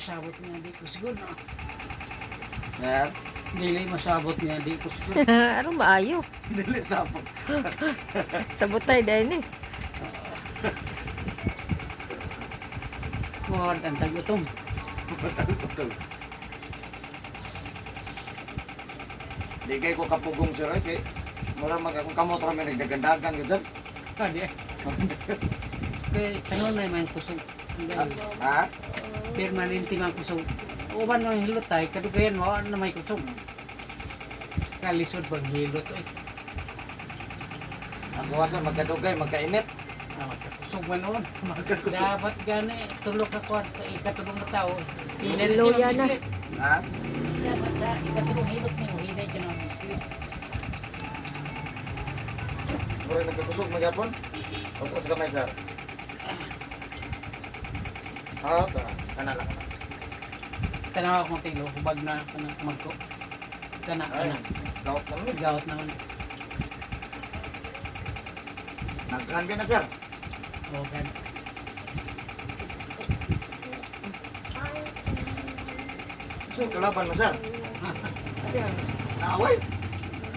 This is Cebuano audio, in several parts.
Masabot nga di kusgon. No? Sir, Dili masabot nga di kusgon. Aron maayo. Dili sabot. Sabotay dahil ni. Mawad ang tagutom. Utol. Di kay ko kapugong, sir, ay kay mura mag akong kamot ra may nagdagandagan gud, sir. Kadi. Kay kanon na man kusog. Ha? Permanente man kusog. Uban man hilot tay kadugayan mo na may kusog. Kalisod bang hilot eh. Ako asa magkadugay magkainit. Ah, magkakusog man noon. Magkakusog. Dapat gani tulog ka kwarto, ikatulong na tao. Hinay na Luya siya na. mag-sleep. Ha? Dapat sa ikatulong hilot niyo, hinay ka na mag-sleep. Mura nagkakusog magyapon. Usos gamay, sir. Ha, tara. Kana lang kana. Tanaw akong tilo, hubag na kana magko. Kana Ay, kana. daot naman. Gawat naman. Nagkan ka na, sir. O gan. So, kalaban mo, sir. Naaway.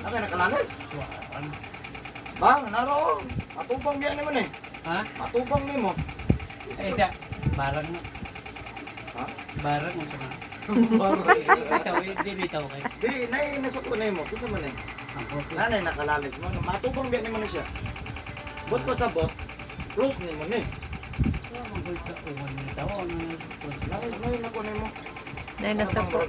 Ako nakalanas. Wa. Bang, naro. Matubang biya naman eh. Ha? Matubang nimo. Eh da, barang na. Ha? Barang mo na. Ikaw, di bitaw kay. Di, nay nasa ko na mo. Kinsa man eh. Ang okay. Nanay nakalalis mo. Matubang biya nimo na siya. Bot pa sa bot. Close nimo ni. Uwan ni tao. Nay, nay nako nimo. Nay nasa po.